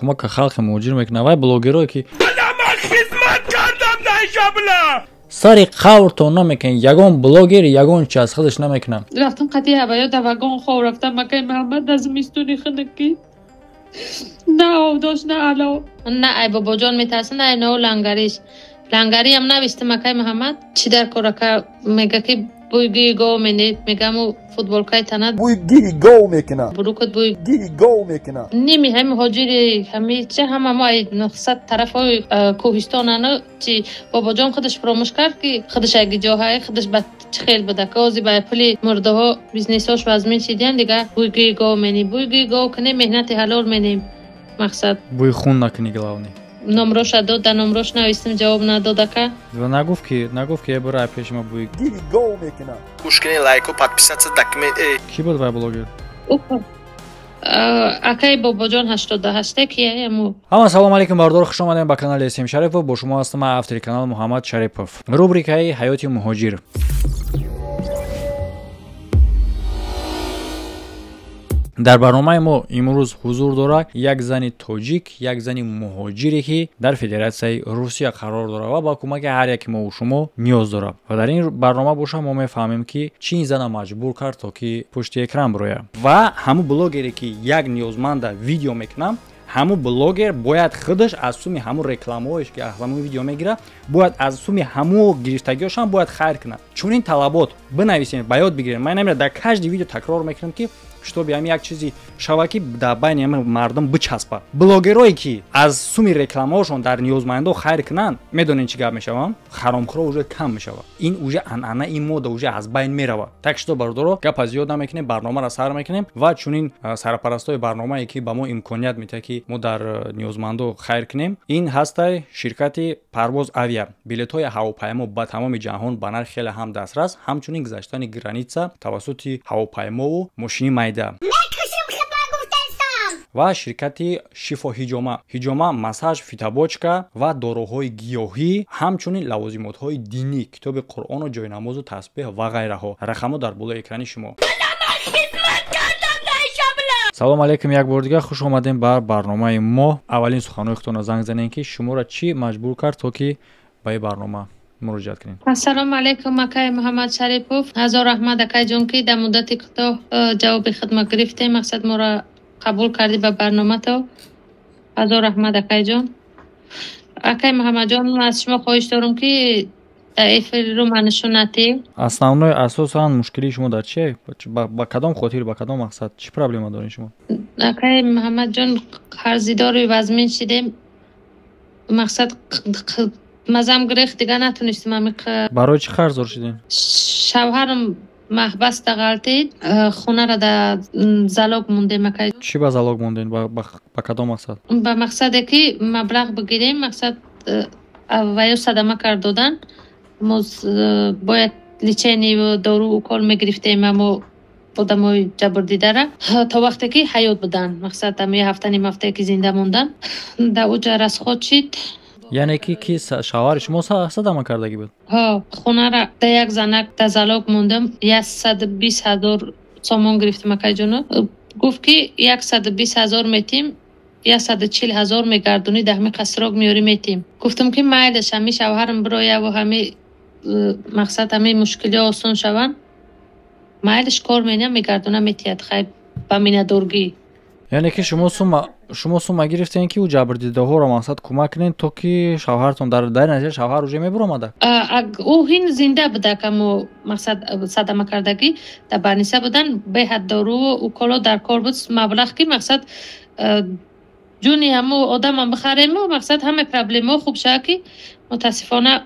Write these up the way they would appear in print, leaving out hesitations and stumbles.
Кӯмака халқи муҳоҷир мекунад. Вай блогерое ки сари қавртон намекунад, ягон блогер ягон чи аз худаш намекунад. Рафтам қати ҳаваё да вагон хоб рафтам, акай Муҳаммад, дар зимистони хунукӣ. На об дошт, на ало. На ай бобоҷон метарса, на ай нао лангариш. Лангариам навиштам, акай Муҳаммад. Чӣ дар кор, ака? Мега ки бӯи гии гов менед, мегаму футболкаи танат бӯи гии гов мекунад. Бурукат бӯи гии гов мекунад. Ними ҳами муҳоҷири ҳами чи ҳама мо ай нухсад тарафҳои кӯҳистонану чи бобоҷон худаш фуромӯш кард ки худаш аги ҷоҳае худаш ба чӣ хел буда, ки ози ба пули мурдаҳо бизнесҳош вазмин шидиян, дига бӯи гии гов менӣ, бӯи гии гов кунем, меҳнати ҳалол менем, мақсад. Бӯи хун накунӣ, главный. Номроша дод, да номрош навистем, ҷавоб надод, ака. Ва нагуфт ки бира пеши ма бӯи гии гов мекунад. Гӯш кунед, лайку, подписаться, документ. Кӣ буд вай блогер? Акаи бобоҷон 88 кияяму. Ҳама салом алейкум, бардор, хуш омадем ба канали См Шарипов. Бо шумо ҳастам ман, автори канал Муҳаммад Шарипов. Рубрикаи ҳаёти муҳоҷир. Дар барномаи мо имрӯз ҳузур дорад як зани тоҷик, як зани муҳоҷире, ки дар Федератсияи Русия қарор дорад ва ба кӯмаки ҳар яки мову шумо ниёз дорад. Ва дар ин барнома боша мо мефаҳмем, ки чӣ ин зана маҷбур кард, то ки пушти экран бирояд. Ва ҳамун блогере ки як ниёзманда видео мекунам, ҳамун блогер бояд худаш аз суми ҳамун рекламаҳоеш, ки ҳамун видео мегирад, бояд аз суми ҳамун гирифтагиҳошам бояд хайр кунад. Чунин талабот бинависем, ба ёд бигирем. Ман намера дар каждый видео такрор мекунам, ки чтобы ҳами як чизи шава, ки дар байни ҳами мардум бичаспад. Блогерое ки аз суми рекламаҳошон дар ниёзмандо хайр кунанд, медонед чӣ гап мешавам? Харомхӯро уже кам мешавад. Ин уже анъана, ин мода уже аз байн меравад. Так что, бародаро, гапа зиёд намекунем, барномаро сар мекунем. Ва чунин сарпарастои барномае, ки ба мо имконият медиҳад, ки мо дар ниёзмандо хайр кунем, ин ҳастай ширкати Парвоз Авиа. Билетҳои ҳавопаймо ба тамоми ҷаҳон ба нарх хеле ҳам дастрас, ҳамчунин гузаштани граница тавассути ҳавопаймову мошини майда. Ва ширкати Шифо Ҳиҷома: ҳиҷома, массаж, фитобочка ва доруҳои гиёҳӣ, ҳамчунин лавозимотҳои динӣ, китоби қуръону ҷойнамозу тасбеҳ ва ғайраҳо. Рақамҳо дар болои экрани шумо. Салом алейкум, як бор дигар хуш омадем ба барномаи мо. Аввалин суханҳои худтонро занг занем, ки шуморо чӣ маҷбур кард, то ки ба ин барнома муроҷиат кунем. Ассалому алайкум, акаи Муҳаммад Шарипов. Ҳазор раҳмат, акайҷон, ки дар муддати кӯтоҳ ҷавоби хидмат гирифтем, мақсад моро қабул кардӣ ба барномато. Ҳазор раҳмат, акайҷон. Акаи Муҳаммадҷон, аз шумо хоҳиш дорам, ки дар эфирро ма нишон надиҳ. Основной, асосан мушкилии шумо дар чие? Ба кадом хотир, ба кадом мақсад, чӣ проблема доред шумо? Акаи Муҳаммадҷон, қарзидори вазмин шидем, мақсад мазам гирифт, дига натонистем ами. Барои чӣ қарздор шудем? Шавҳарам маҳбаста ғалтид, хонара да залог мондем, акай. Чӣ ба залог мондем? Ба кадом мақсад? Ба мақсаде ки маблағ бигирем, мақсад ваё садама кард додан, мо бояд лечение, дору, укол мегирифтем амо одамои ҷабрдидара то вақте ки ҳаёт буданд, мақсад ами ҳафта ним ҳафтае ки зинда мондан, да уҷа расход шид. Яъне ки шавҳари шумо садама кардагӣ буд? Ҳо, хонара да як занак да залог мондам, 120 000 сомон гирифтем, акайҷоно. Гуфт ки 120 000 метим, 140 000 мегардонӣ, да ҳами қасрок меёрӣ, метим. Гуфтам ки майлаш, ҳами шавҳарам бирояву ҳами мақсад ҳами мушкилиҳо осон шаванд, майлаш, кор менам, мегардона, метиҳад, хай, ба миннатдоргӣ. Яъне ки шумо сума гирифтем, ки ӯ ҷабрдидаҳоро мақсад кӯмак кунед, то ки шавҳартон дар натиҷа шавҳар уже мебуромада? Ӯ ҳин зинда буда, камо мақсад садама кардагӣ дар больница будан, беҳад дору уколо дар кор буд, маблағ ки мақсад ҷуни ҳамо одамам бихарему мақсад ҳама проблемаҳо хуб шава, ки мутаассифона.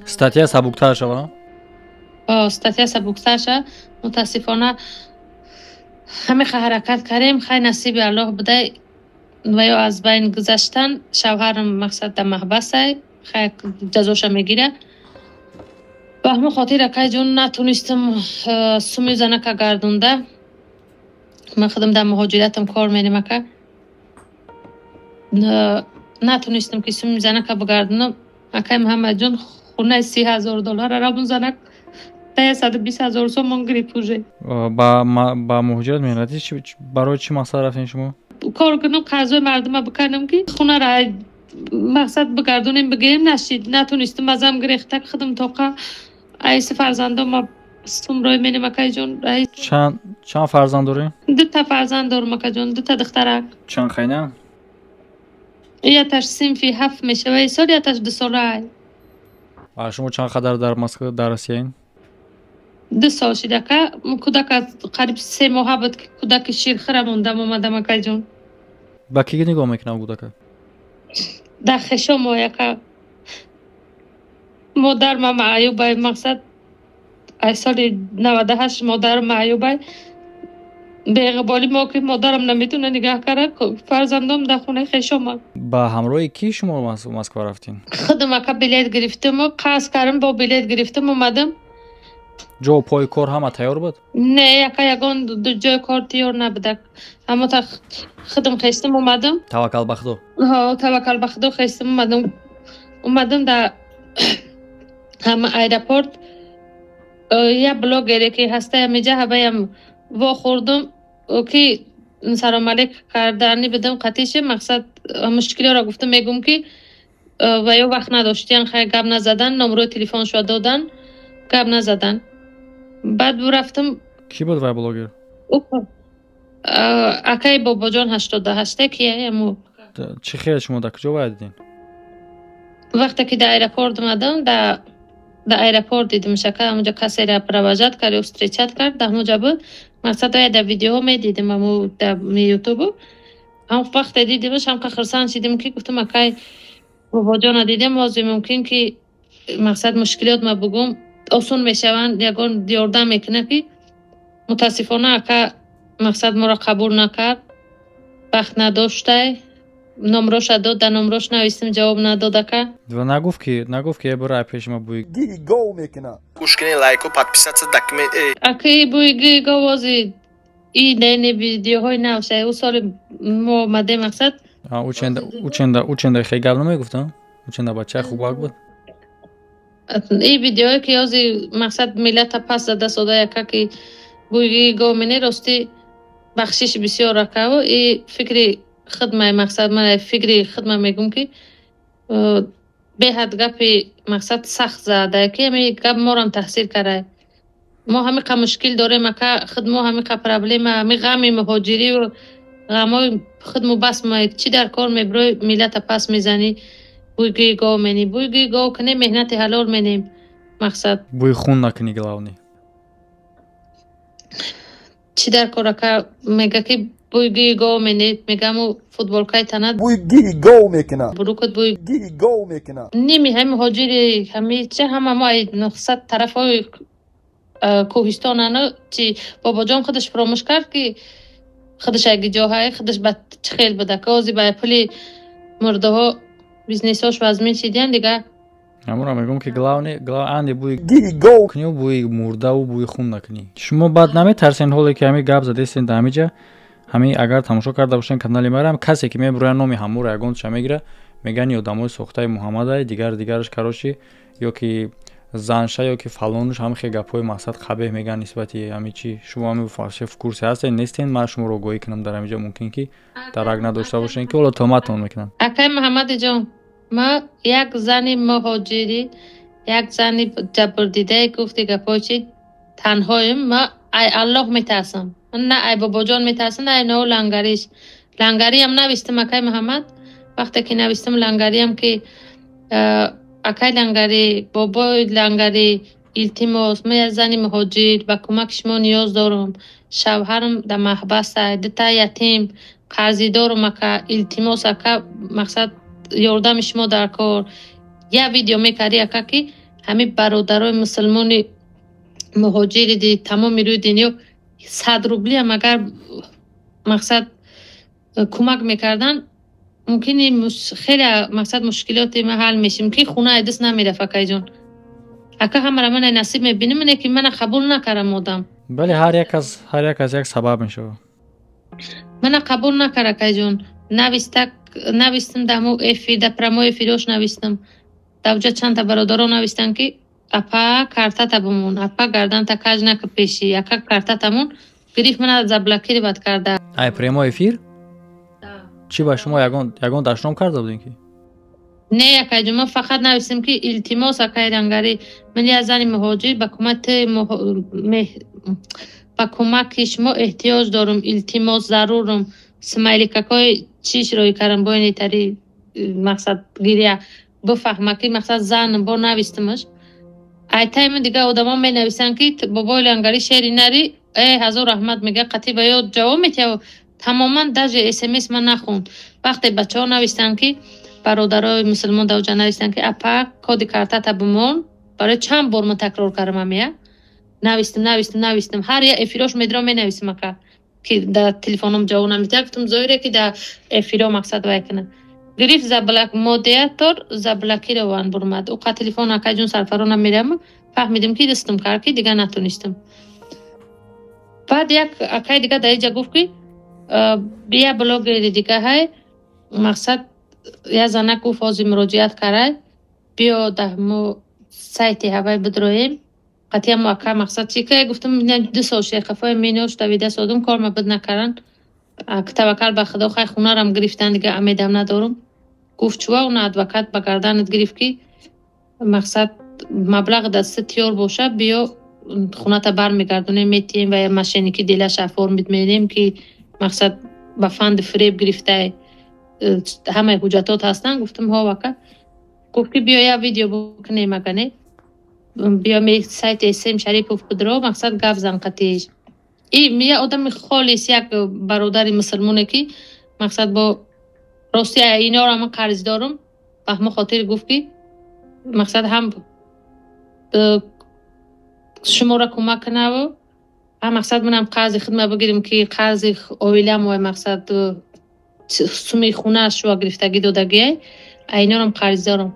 Статья сабуктар шава. Статья сабуктар шава. Мутаассифона ҳамеха ҳаракат кардем, хай, насиби Аллоҳ будай, ва ё аз байн гузаштан. Шавҳарам мақсад дар маҳбасай, хай, ҷазоша мегира. Ба ҳамон хотир, акайҷон, натонистам суми занака гардонда. Ман худам дар муҳоҷиратам кор мерем, ака, натонистам ки суми занака бигардонам. Акай Муҳаммадҷон, хонаи 30 000 доллара рамун занак да 120 000 сомон гирифт уже. Ба муҳоҷират меҳнатӣ барои чӣ мақсад рафтем шумо? Кор кунам, қарзои мардума бикардам, ки хунара мақсад бигардонем, бигирем, нашид, натонистам. Азам гирехта худам тоқа айси фарзандома сумрои менем, акайҷон. Чанд фарзанд дорем? Дута фарзанд дорам, акаҷон, дута духтарак. Чанд хайна? Яташ синфи ҳафт мешава исол, яташ дусолаай. А шумо чанд қадар дар Москва, дар Россияин? 2 сол шид, ака. Кӯдак аз қариб 3 моҳа буд, ки кӯдаки ширхӯра мондам, омадам, акаҷон. Ба кӣ нигоҳ мекунам кӯдака? Дар хешомо, яка. Модарма маъюбай, мақсад, ай соли 98 модарам маъюбай. Беғиболӣ мо, ки модарам наметавона нигаҳ кара, фарзандом дар хонаи хешома. Ба ҳамроҳи кӣ шумо Москва рафтин? Худам, ака, билет гирифтаму қарз кардам, бо билет гирифтам, омадам. Ҷо пои кор ҳама тайёр буд? Не, яка, ягон ҷои кор тайёр набудак. Ҳамо та худам хестам, омадам. Таваккал ба Худо. Ҳо, таваккал ба Худо, хестам, омадам. Омадам, дар ҳама аэропорт як блогере ки ҳаста ҳамиҷа, ҳаваям вохӯрдум, ки салом алейк кардани будам қатише. Мақсад, мушкилиҳоро гуфтам, мегӯм, ки ва ё вақт надоштиян, хай, гап назадан, номрои телефоншо додан, гап назадан. Баъд рафтам. Кӣ буд вай блогер? Акаи Бобоҷон 88 кия аму. Чӣ хел шумо дар куҷо вай дидин? Вақте ки дар аэропорт омадам, дар аэропорт дидим шака. Ҳамуҷа касеро провожать кард ё встречать кард, дар ҳамуҷа буд. Мақсад, оя дар видеоҳо медидим, аму дар ютубу. Ҳам вақте дидимаш, ҳамқа хурсанд шидим, ки гуфтам, акай Бобоҷона дидем, ҳозир мумкин ки, мақсад, мушкилиёт ма бугум, осон мешаванд, ягон ёрдам мекунад, ки мутаассифона ака, мақсад, моро қабул накард, вақт надоштай. Номроша дод, дар номрош навистим, ҷавоб надод, ака. Ва нагуфт, ки бира пеши ма, бӯи гиҳи гов мекунад? Гӯш кунед, лайку, подписаться дакме. Акаи бӯи гиҳи гов ози и не видеоҳои нав ша. Ӯ соли мо омадем, мақсад. Ученда хеле гап намегуфтам, ученда бачаи хубак буд. И видеое ки ози, мақсад, миллата пас зада сода, яка, ки бӯи гиҳи гов мене, ростӣ, бахшиши бисёр, акаву и фикри хидмаи, мақсад, ман фикри хидма мегӯм, ки беҳад гапи, мақсад, сахт зада, ки ҳами гап морам таъсир карда. Мо ҳамиқа мушкил дорем, ака, худ мо ҳамиқа проблема, ҳами ғами муҳоҷирию ғамои худмо бас. Ма чӣ дар кор мебирои, миллата пас мезанӣ, бӯи гиҳи гов менӣ? Бӯи гиҳи гов кунем, меҳнати ҳалол менем, мақсад. Бӯи хун накунӣ, главный. Чӣ дар кор, ака, мега, ки бӯи гиҳи гов менед, мегаму футболкаи танат бӯи гиҳи гов мекунад. Бурукат бӯи гиҳи гов мекунад. Ними ҳами муҳоҷири ҳами ча ҳама мо ай нухсад тарафҳои кӯҳистонану чи. Бобоҷон худаш фуромӯш кард, ки худаш аги ҷоҳае, худаш ба чӣ хел буда, ки ози ба пули мурдаҳо бизнесҳош вазмин шидиян дига. Ҳамонро мегӯм, ки главный анди бӯи гиҳи гов кунӣ, бӯи мурдаву бӯи хун накунӣ. Шумо баъд наметарсен, ҳоле ки ҳами гап задестен дар ҳамиҷа, ҳами агар тамошо карда бошен канали марам, касе ки мебуроя, номи ҳамуро ягонча мегира, мегӯян одамои сохтаи Муҳаммадай, дигар дигараш, короче, ё ки занша, ё ки фалонуш, ҳами хел гапҳои, мақсад, қабеҳ мегӯян нисбати ҳами чи. Шумо ҳами в курсе ҳастен, нестен? Ман шуморо огоҳӣ кунам, дар ҳамиҷа мумкин ки дарак надошта бошен, ки ҳоло туҳматтон мекунанд. Акаи Муҳаммадиҷон, ма як зани муҳоҷирӣ, як зани ҷабрдидае, гуфти гапҳои чи, танҳоем. Ма ай Аллоҳ метарсам, на ай Бобоҷон метарсам, на ай нао лангариш. Лангариам навистам, акай Муҳаммад. Вақте ки навистам лангариам, ки акай лангарӣ, бобои лангарӣ, илтимос, ман як зани муҳоҷир ба кӯмаки шумо ниёз дорам, шавҳарам дар маҳбаса, дута ятим қарзӣ дорам, ака, илтимос, ака, мақсад, ёрдами шумо дар кор. Як видео мекардӣ, ака, ки ҳамин бародарои мусулмони муҳоҷири тамоми рӯи дунё 100 рублиам агар, мақсад, кӯмак мекарданд, мумкин хеле, мақсад, мушкилоти ма ҳал мешид, мумкин хона ай даст намерафт, акайҷон. Ака, ҳамара ман насиб мебинем, ине ки мана қабул накардам одам. Бале, ҳар як аз як сабаб мешавад. Мана қабул накард, акайҷон. Навистак навистам, даму эфир, да прямой эфирош навистам, давҷа чандта бародаро навистанд, ки апа, картата бимон, апа, гарданта каҷ нака пеши, ака, картатамон гирифт, мана заблокировать карда. Ай прямой эфир. Чӣ, ба шумо ягон дашном карда будем ки? Не, акайҷон, ман фақат нависем, ки илтимос, акай Рангарӣ, ман як зани муҳоҷир ба кӯмаки шумо эҳтиёҷ дорум, илтимос, зарурум. Смайликакҳои чиш рӯй кардам, бо инетари мақсад гиря бифаҳма, ки мақсад занам бо навистимаш. Айтайми дига одамо менависанд, ки бобои Лангари шери нари, э ҳазор раҳмат мега, қатъи ба ёд ҷавоб метиҳав. Тамоман даже смс ман нахонд. Вақте бачаҳо навистанд, ки бародарои мусулмон дар оҷа навистанд, ки апа, коди картата бимон, барои чанд бор ман такрор кардам, амия навистам, навистам, навистам, ҳар як эфирош медро менависам, ака, ки дар телефоном ҷавоб намедиҳад. Гуфтам, зоҳире, ки дар эфиро мақсад вай кунад. Гирифт, заблок, модератор заблокирован бурмад уқа телефон. Акаҷон, сарфарона мерам, фаҳмидим, ки дастам кард, ки дига натонистам. Баъд як акай дига дар иҷа гуфт, ки бия, блогери дига ҳай, мақсад як занак гуфт, ҳозир муроҷиат карай, биё, даҳмо сайти ҳавай бидроем, қатъиян ака мақсад чи ка. Гуфтам, 2 сол шеқафои минош давида содум, корма бид накаран, таваккал ба худо, хай, хонарам гирифтан, дига амедам надорум. Гуфт, чува уна адвокат ба гарданат гирифт, ки мақсад маблағ дастат тиёр боша, биё, хоната бармегардонем, метиҳем ва мошенники делаша оформить менем, ки мақсад ба фанди фиреб гирифтай, ҳамаи ҳуҷҷатот ҳастанд. Гуфтам, ҳо, ака. Гуфт, ки биё, як видео бикунем, ага не, биё, сайти См Шарипов будро, мақсад гап зан қатиш. И я одами холис, як бародари мусулмоне, ки мақсад бо рости инора ман қарз дорум, ба ҳама хотир гуфт, ки мақсад ҳам шуморо кӯмак кунаву ҳам мақсад манам қарзи хидма бигирем, ки қарзи оилам ва мақсад суми хона шуа гирифтагӣ додагиай, айнорам қарз дорум.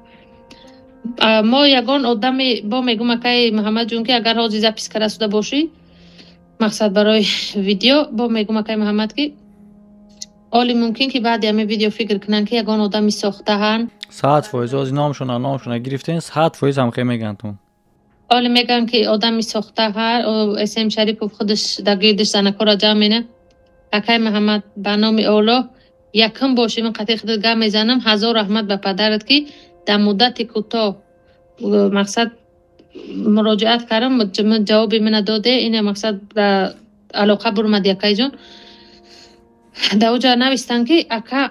Мо ягон одами бо мегум, акай Муҳаммадҷон, ки агар ҳозир запись карда шуда бошӣ, мақсад барои видео бо мегум, акай Муҳаммад, ки оли мумкин, ки баъди ҳамин видео фикр кунанд, ки ягон одами сохтаҳанд. 100%. Ҳозир номшона гирифтен, 100% ҳамхе мегӯянд. Оли мегӯянд, ки одами сохтаҳа, См Шарипов худаш дар гирдиш занакҳоро ҷамъ мена. Акай Муҳаммад, ба номи Оллоҳ, якум боши ман қатъи худат гап мезанам. Ҳазор раҳмат ба падарат, ки дар муддати кӯтоҳ мақсад муроҷиат кардам, ҷавоби мана доде. Ина мақсад дар алоқа бурмади, акайҷон. Дар оҷа навистанд, ки ака,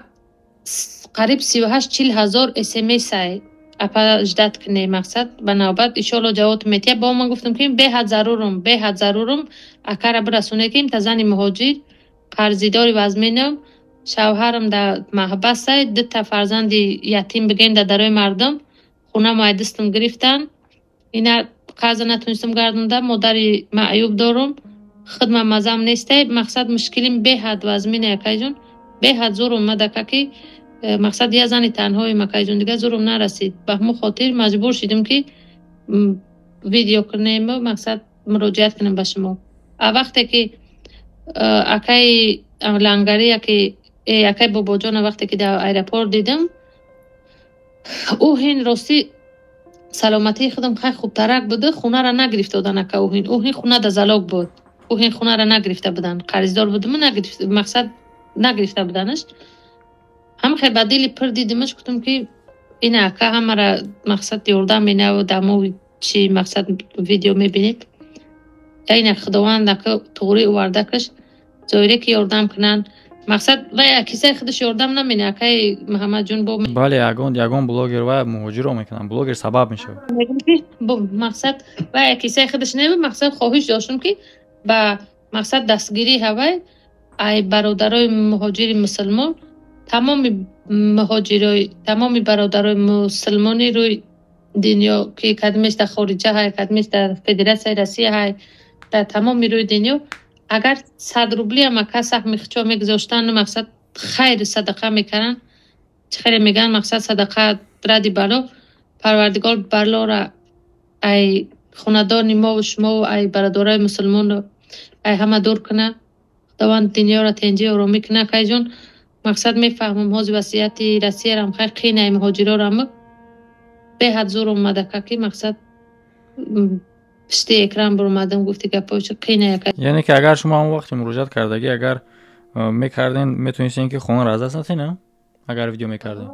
қариб 38-40 ҳазор смсай, апа, ждать кунӣ, мақсад ба навбат иншоалло ҷавоб метиҳад. Бо ман гуфтам, ки беҳад зарурум, беҳад зарурум, акара бирасоне, ки та зани муҳоҷир, қарзидори вазминам, шавҳарам дар маҳбасай, дута фарзанди ятим бигем дар дарои мардум, хонамо ай дастам гирифтан, ина қарза натонистам гардонда, модари маъюб дорум, хидма мазам нестай, мақсад мушкилим беҳад вазмина, акайҷон, беҳад зур омад, ака, ки мақсад я зани танҳоим, акайҷон, дига зурум нарасид. Ба ҳамон хотир маҷбур шидем, ки видео кунему мақсад муроҷиат кунем ба шумо. А вақте ки акаи Лангари, яки акаи Бобоҷона, вақте ки дар аэропорт дидам, ӯ ҳин ростӣ саломатии худам хай хубтарак буда, хонара нагирифта додан, ака. Ӯ ҳин хона да залог буд, ӯ ҳин хонара нагирифта буданд, қарздор будум, мақсад нагирифта буданаш. Ҳам хел ба дили пир дидимаш, гуфтам, ки ина ака ҳамара мақсад ёрдам менаву дамо чи мақсад видео мебинед, ина худованд ака туғри овардакаш, зоҳире, ки ёрдам кунанд. Мақсад вай кисаи худаш ёрдам намена, акаи Муҳаммадҷон, бо Бале, ягон блогер вай муҳоҷиро мекунанд, блогер сабаб мешавад. Мақсад вай кисаи худаш не, мақсад хоҳиш доштам, ки ба мақсад дастгирии ҳавай ай бародарои муҳоҷири мусулмон, тамоми муҳоҷирои, тамоми бародарои мусулмони рӯи дунё, ки кадмеш дар хориҷа ҳай, кадмеш дар Федератсияи Россия ҳай, дар тамоми рӯи дунё, агар 100 рублиам, ака, саҳми хичо мегузоштан, мақсад хайр садақа мекунанд, чӣ хеле мегӯянд, мақсад садақа ради бало, Парвардигор балора ай хонадони мову шумову ай бародарои мусулмонро ай ҳама дур куна, Худованд дунёро тенҷӣ оромӣ куна. Акайҷон, мақсад мефаҳмам, ҳозир васияти Россиярам хай қинай муҳоҷирорам, беҳад зур омад, ака, ки мақсад пишти экран буромадам, гуфти гапҳои қинай, ака. Яъне ки агар шумо ҳамон вақти муроҷиат кардагӣ, агар Мекарден, метонистен ки хонаро аз даст натена, агар видео мекардем?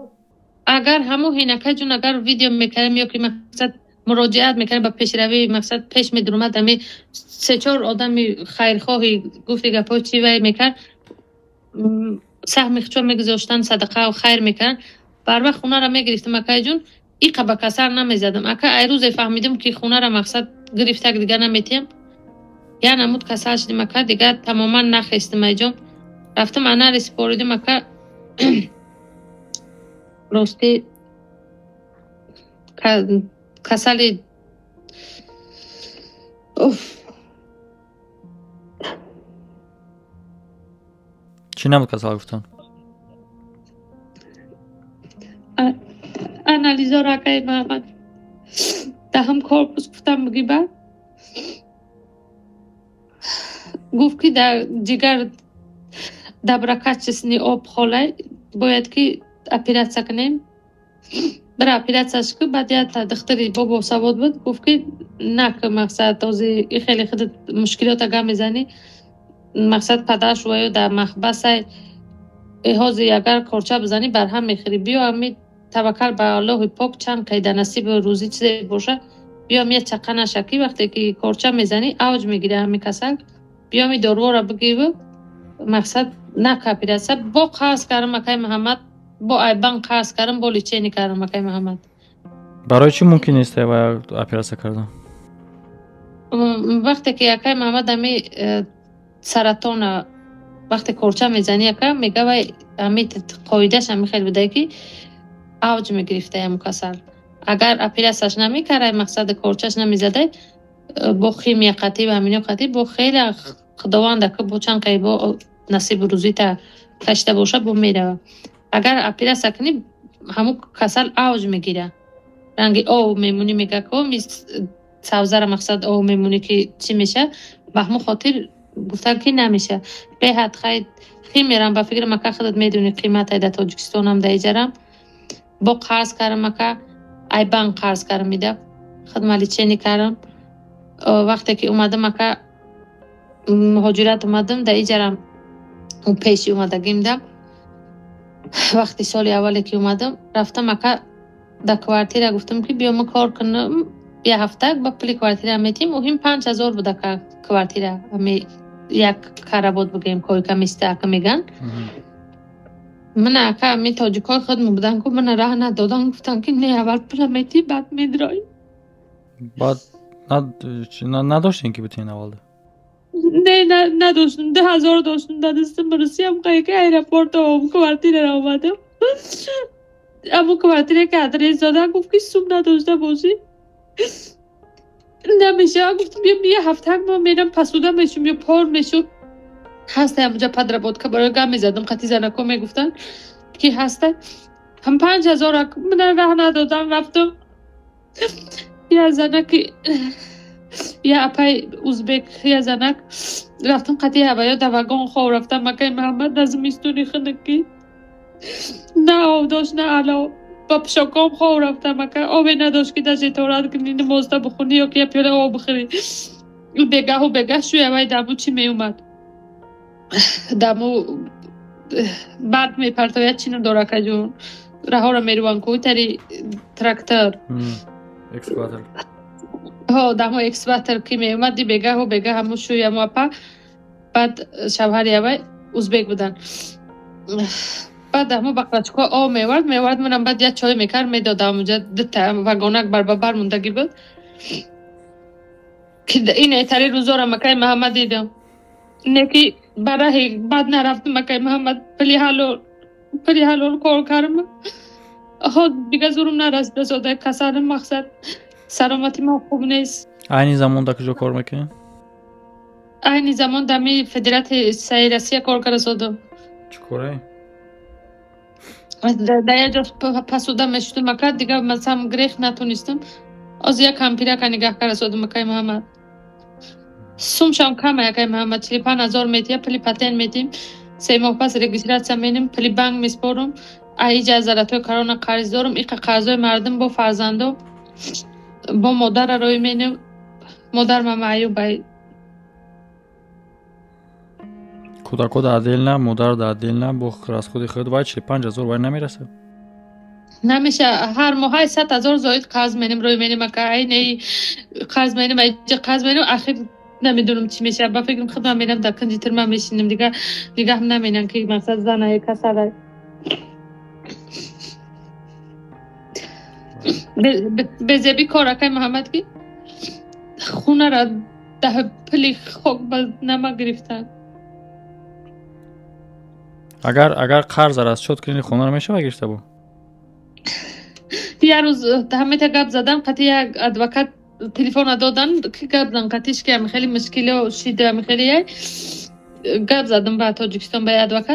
Агар ҳамун ҳинакаҷун агар видео мекардем ё ки мақсад муроҷиат мекардем ба пешравӣ, мақсад пеш медурумад, ами се-чор одами хайрхоҳи гуфти гапҳо чи вай мекард, саҳми хучо мегузоштанд, садақаву хайр мекарданд, барвақт хонаро мегирифтам, акайҷун, иқа ба касал намезадам. Ака, ай рӯзе фаҳмидам, ки хонаро мақсад гирифтак дига наметиҳам, я намуд касал шудим, ака, дига тамоман нахестим. Айҷон рафтам, анализ супоридим, ака, ростӣ касали Чӣ намуд касал гуфтан? Анализоро, акаи Муҳаммад, даҳам корпус гуфтам, бигиба гуфт, ки дар ҷигар доброкачественный опухолай, бояд ки оператсия кунем. Бира оператсияш ку. Баъд як духтари бобо савод буд, гуфт, ки нак, мақсад този и хеле худат мушкилота гап мезанӣ, мақсад падараш ё дар маҳбасай, ҳози агар корча бизанӣ, барҳам мехӯрӣ, биё ами таваккал ба Аллоҳи пок, чанд қайда насибу рӯзӣ чизе боша, биём я чақа наша, ки вақте ки корча мезанӣ, авҷ мегирӣ ҳами касал, биём и доруҳоро бигиру мақсад нак оператсия. Бо қарз кардам, акаи Муҳаммад, бо айбан қарз кардам, бо лечение кардам, акаи Муҳаммад. Барои чӣ мумкин нест оператсия кардан? Вақте ки, акаи Муҳаммад, ами саратона вақте корча мезанӣ, ака, мега вай ами қоидааш ами хел буда, ки авҷ мегирифта ҳамун касал, агар оператсияш намекардай, мақсади корчаш намезадай, бо химия қатъӣ ва ҳамино қатъӣ, бо хеле худованда ки бо чанд қай бо насибу рӯзита кашида боша, бо мерава. Агар оператсия кунӣ, ҳамун касал авҷ мегира, ранги ов мемонӣ, мега ко савзара мақсад ов мемонӣ, ки чӣ меша. Ба ҳамун хотир гуфтам, ки намеша. Беҳад хай химиярам, ба фикрам, ака, худат медонӣ, қиматай дар Тоҷикистонам, дар иҷарам. Бо қарз кардам, ака, ай банк қарз кардам, ида худма лечение кардам. Вақте ки омадам, ака, муҳоҷират омадам, дар иҷарам пеши омадагимда, вақти соли аввале ки омадам, рафтам, ака, дар квартира гуфтам, ки биё ма кор кунам як ҳафта, ба пули квартира метиҳем. Муҳим 5000 буд, ака, квартира, ами як каработ бигӯем, койка место, ака, меган. Мана, ака, ами тоҷикҳои худмо будан ку, мана раҳ надодан, гуфтан, ки не, аввал пула метиҳӣ, баъд медроӣ. Баъд надоштем, ки битен аввалда? Не, надоштам, 2000 доштам дар дастам. Русиям қайки аэропорт квартираро омадам, аммо квартира ки адрес додан, гуфт, ки сум надошта бошӣ, намеша. Гуфтам, биям я ҳафта ма мерам, посуда мешум ё пор мешум, ҳаста ҳамуҷа подработка барои гап мезадам, қати занако мегуфтанд, ки ҳаста ҳам 5000 мана раҳ надодам. Рафтам, я занаки, я апай узбек, я занак, рафтам қати ҳаваё да вагон хоб рафтам, акаи Муҳаммад, дар зимистони хунукӣ, на об дошт, на алов, ба пишоком хоб рафтам, ака. Обе надошт, ки даже торат кунӣ, намозда бихонӣ ё ки я пиёла об бихӯрӣ. Бегаҳу бегаҳ шӯявай даму чӣ меомад, даму барф мепартояд, чӣ надора, акаҷон, раҳоро меруван ку тари трактор. Экскаватор. Ҳо, дамо экскаватор ки меомад, ди бегаҳу бегаҳ ҳаму шӯяму апа. Баъд шавҳари авай узбек буданд. Баъд ҳамо баклачка об меовард, манам баъд як чой мекард, медодам. Унҷа дута вагонак барбабар мондагӣ буд, ки ин этари рӯзоро, акаи Муҳаммад, дидам, не ки ба раҳи бад нарафтам, акаи Муҳаммад, пули ҳалол кор кардам. Ҳо, дига зурум нарасида сода, касалим, мақсад саломати ма хуб нест. Айни замон дар куҷо кор мекунӣ? Айни замон дами Федератсияи Россия кор карда содам. Чӣ корае? Дар як ҷо посуда мешудам, ака, дига масалан грех натонистам. Оз як кампирака нигаҳ карда содам, акаи Муҳаммад. Сумшам кама, акаи Муҳаммад, 45 000 метиҳа, пули патент метиҳем, 3 моҳ пас регистрация менем, пули банк меспорам, аиҷа заратҳои корона қарз дорам, иқа қарзҳои мардум, бо фарзандо, бо модара рӯй менем, модарма маъюб ай. Кӯдакода отдельно, модарда отдельно, бо расходи худ вай 45 000 вай намерасад. Намеша. Ҳар моҳай 100 000 зоид қарз менем, рӯй менем, ака, айнаи қарз менем, айҷа қарз менем. Ахир намедонам, чӣ мешавад. Ба фикрам, худман мерам, дар кунҷи тирма мешинам, дига нигаҳ наменам, ки мақсад занае, касалай. Безеби кор, акай Муҳаммад, ки хунара даҳ пули хок ба нама гирифтан. Агар қарзара расчёт кунӣ, хонаро мешава гирифта бо? Як рӯз ҳамета гап задам қати як адвокат, телефона додан, ки гап зан қатиш, ки ами хеле мушкило шида, ами хеле гап задам ба Тоҷикистон ба адвокат.